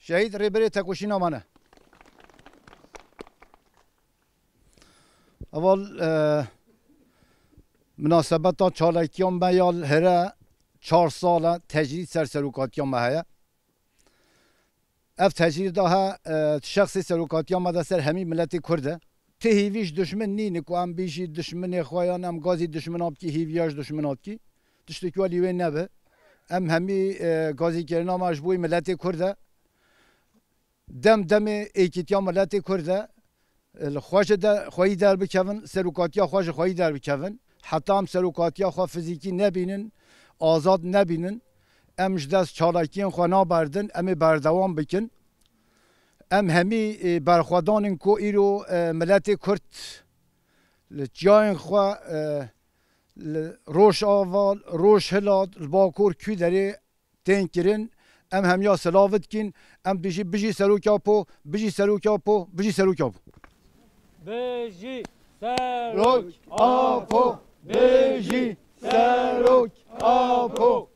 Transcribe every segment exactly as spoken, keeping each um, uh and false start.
Şehîd rêberê tekoşîna me ne. Heval, e, minasebeta çalakiya me ya li here çar sal e tecrîd ser serokatiya me heye. Ev tecrîda he, e, şexsê serokatiya me de ser hemî miletê Kurd e. Ti hîvî ji dişmin nîne ku em bêjî dişminê xwe yan em gazî dişmina bikî, hîviya ji dişmina dikî. Tiştekî welî wê nebe. Em hemî, e, gazîkirina me ji bo miletê Kurd e. Dem demê êkîtiya miletê Kurd e. Li xwe ji de xweyî derbikevin, serokatiya xwe ji xweyî derbikevin. Heta em serokatiya xwe fizîkî nebînin, azad nebînin, em ji dest çalakiyên xwe naberdin, em ê berdewam bikin. Em hemî, e, berxwedan in ku îro, e, miletê Kurd li çiyayên xwe, e, li Rojava, Rojhilat, li Bakur, Kûderê tên kirin. Em hemiya silav dikîn. Em dijî bijî Serok Apo, bijî Serok Apo, bijî Serok Apo. Bijî Serok Apo, bijî Serok Apo.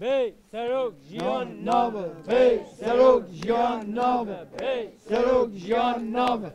Bê Serok jiyan nabe, bê Serok jiyan nabe, bê Serok jiyan nabe.